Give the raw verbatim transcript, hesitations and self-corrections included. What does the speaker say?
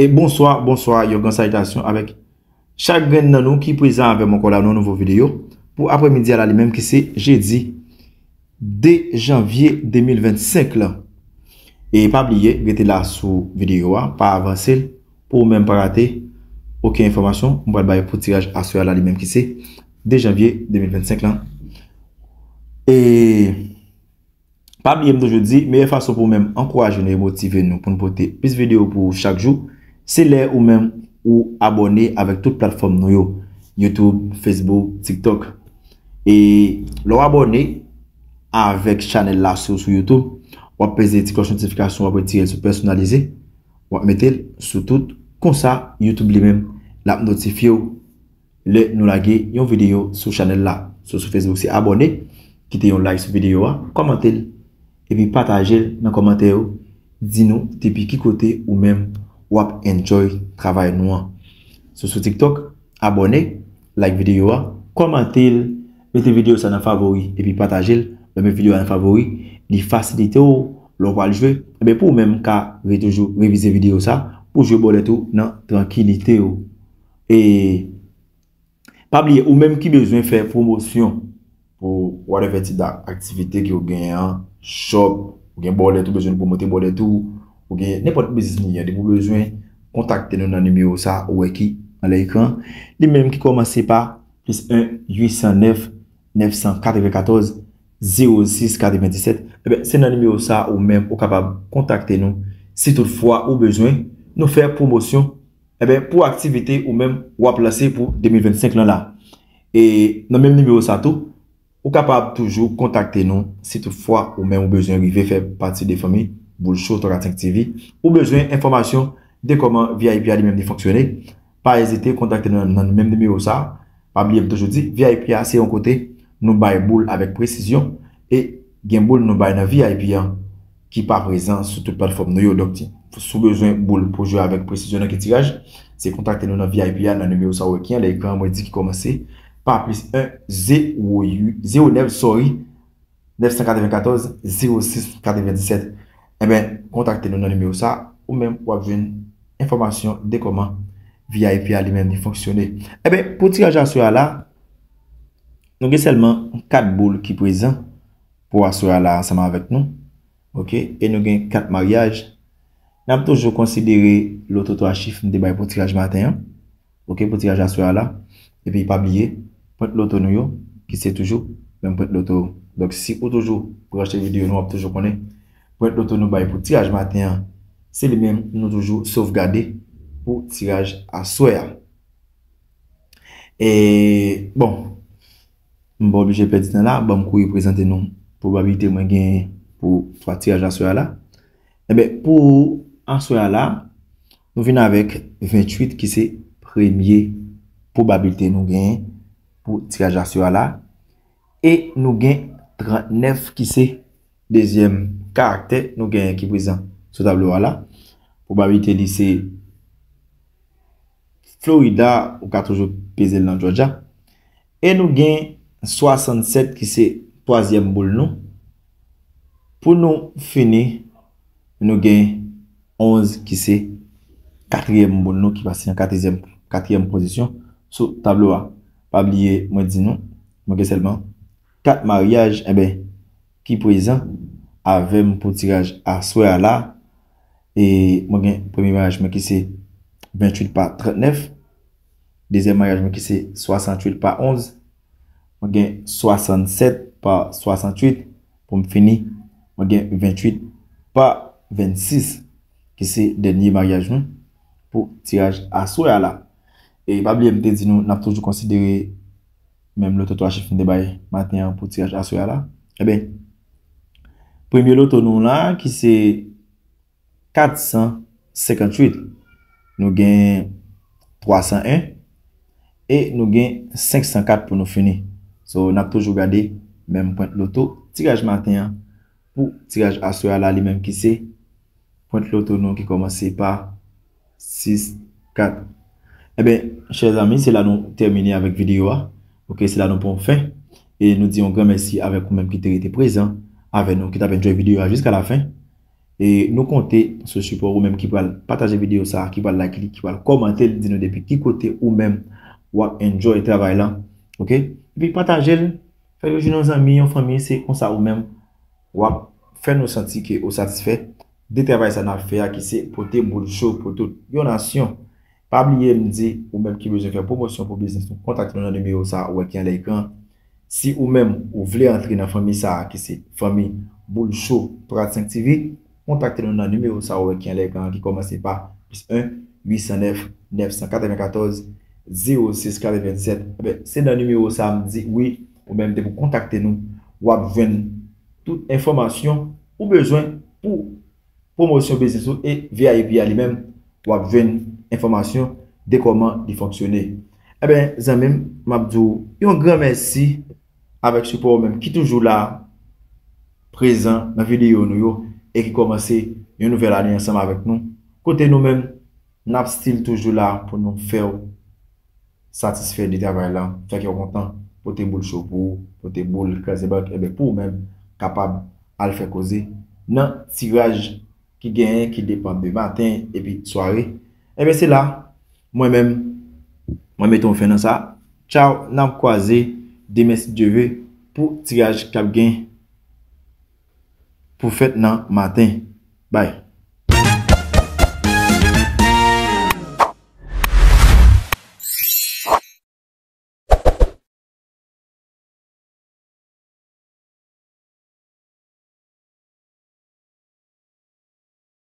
E bonswa, bonswa, yon gran salitasyon avèk chak grenn nan nou ki prezan avè m ankò la nan yon nouvo videyo pou aprèmidi a la li menm ki se jedi de janvye de mil vennsenk lan. E pa bliye, rete la sou videyo a, pa avanse l pou ou menm pa rate okenn enfòmasyon m pral bay pou tiraj aswè a la li menm ki se de janvye de mil vennsenk lan. E pa bliye m toujou di, meyè fason pou w menm ankouraje nou e motive nou pou n pote plis videyo pou ou chak jou, se lè ou menm ou abòne avèk tout platfòm nou yo, YouTube, Facebook, TikTok. E lè w abòne avèk chanèl la sou, sou YouTube, w ap peze ti klòch notifikasyon, w ap retire l sou pèsonalize, w ap mete l sou tout. Konsa, YouTube li menm, l ap notifye w lè nou lage yon videyo sou chanèl la. So, sou Facebook, se abòne, kite yon like sou videyo a, kòmante l, epi pataje l nan kòmantè yo. Di nou depi ki kote ou menm w ap enjoy travay nou an. So, sou TikTok, abòne, like videyo a, kòmante l, mete videyo sa nan favori, epi pataje l. Lè w met videyo a nan favori, li fasilite w lè w pral jwe. Ebyen, pou ou menm ka re-, toujou revize videyo sa, pou jwe bòlèt ou nan trankilite w. E pa bliye, ou menm ki bezwen fè pwomosyon pou whatever tip aktivite ke w genyen an, shop, ou gen bòlèt ou bezwen pwomote bòlèt ou, ou gen nenpòt biznis li ye, depi w bezwen, kontakte nou nan nimewo sa ou wè ki anlè ekran, li menm ki kòmanse pa plis en uit san nèf nèf san katrevenkatòz zewo sis katrevendisèt. Ebyen, se nan nimewo sa ou menm ou kapab kontakte nou si toutfwa ou bezwen nou fè pwomosyon, ebyen, pou aktivite ou menm w ap lanse pou de mil vennsenk lan la. E nan menm nimewo sa tou, ou kapab toujou kontakte nou si toutfwa ou menm ou bezwen rive fè pati de fanmi Boul Show Talk Atink T V. Ou bezwen enfòmasyon de kòman V I P a li menm li fonksyone, pa ezite kontakte nou nan menm nimewo sa. Pa bliye m toujou di, V I P a se yon kote nou bay boul avèk presizyon e gen boul nou bay nan V I P an ki pa prezan sou tout platfòm nou yo. Donk, si w bezwen boul pou jwe avèk presizyon nan ki tiraj, se kontakte nou nan V I P a nan nimewo sa w wè ki anlè ekran an, mwen di ki kòmanse pa plis en zewo uit, zewo nèf, sorry, nèf san katrevenkatòz zewo sis katrevendisèt. Ebyen, kontakte nou nan nimewo sa, ou menm w ap jwenn enfòmasyon de kòman V I P a li menm li fonksyone. Ebyen, pou tiraj aswè a la, nou gen sèlman kat boul ki prezan pou aswè a la ansanm avèk nou. Oke, e nou gen kat maryaj. N ap toujou konsidere loto twa chif m te bay pou tiraj maten an. Oke, pou tiraj aswè a la. Epi pa bliye, pwent loto nou yo, ki se toujou menm pwent loto. Donk, si ou toujou branche videyo nou, w ap toujou konnen pwent loto nou bay pou tiraj maten an, se li menm nou toujou sovgade pou tiraj aswè a. E, bon, m pa oblije pèdi tan la, ban m kouri prezante nou pwobabilite mwen genyen pou twa tiraj aswè a la. Ebyen, pou aswè a la, nou vin avèk venntuit ki se premye pwobabilite nou genyen pou tiraj aswè a la. E nou gen trannèf ki se dezyèm karaktè nou genyen ki prezan sou tablo a la. Pwobabilite li se Florida, ou ka toujou peze l nan Georgia. E nou gen swasannsèt ki se twazyèm boul nou. Pou nou fini, nou gen onz ki se katriyèm boul nou ki pase an katriyèm, katriyèm pozisyon sou tablo a. Pa bliye, mwen di nou, mwen gen sèlman kat maryaj, enben, ki prezan avè m pou tiraj aswè a la. E mwen gen premye maryaj mwen ki se venntuit pa trannèf. Dezyèm maryaj mwen ki se swasantuit pa onz. Mwen gen swasannsèt pa swasantuit. Pou m fini, mwen gen venntuit pa vennsis, ki se dènye maryaj mwen pou tiraj aswè a la. E pa bliye m te di nou, n ap toujou konsidere menm loto twa chif m te bay maten an pou tiraj aswè a la. Ebyen, premye loto nou la, ki se kat san senkantuit, nou gen twa san en, e nou gen senk san kat pou nou fini. So, n ap toujou gade menm pwent loto tiraj maten an pou tiraj aswè a la, li menm ki se pwent loto nou ki kòmanse pa sis kat. Ebyen, chè zanmi, se la nou tèmine avèk videyo a. Oke, se la nou pran fen. E nou di yon gran mèsi avèk ou menm ki te rete prezan avè nou, ki t ap enjoy videyo a jiska lafen. E nou konte sou sipò ou menm ki pral pataje videyo sa, ki pral like li, ki pral kòmante l, di nou depi ki kote ou menm w ap enjoy travay lan. Oke? Epi pataje l, fè l jwenn yon zanmi, yon fanmi, se konsa ou menm w ap fè nou santi ke ou satisfè de travay sa n ap fè a, ki se pote boul cho pou tout yon nasyon. Pa bliye m di, ou menm ki bezwen fè pwomosyon pou biznis nou, kontakte nou nan nimewo sa ou wè ki anlè ekran. Si ou menm ou vle antre nan fanmi sa a, ki se fanmi Boul Cho Pratsenk T V, kontakte nou nan nimewo sa ou wè ki anlè ekran an, ki kòmanse pa plis en, uit san nèf, nèf san katrevenkatòz, zewo sis katrevennsèt. Enben, se nan nimewo sa a m di wi, ou menm te pou kontakte nou, w ap jwenn tout enfòmasyon ou bezwen pou pwomosyon biznis ou e V I P a li menm, w ap jwenn enfòmasyon de kòman li fonksyone. Enben, zanmi m, m ap di w yon gran mèsi avèk sipò ou menm ki toujou la, prezan nan videyo nou yo e ki kòmanse yon nouvèl ane ansanm avèk nou. Kote nou menm, n ap still toujou la pou nou fè w satisfè de travay la, fè kè w kontan, pote boul cho pou ou, pote boul kraze bank, enben pou ou menm kapab al fè koze nan tiraj ki genyen, ki depann de maten epi sware. Enben se la, mwen menm, mwen mete yon fen nan sa. Tchaw, n ap kwaze demen si Dye ve pou tiraj k ap gen pou fèt nan maten. Bay.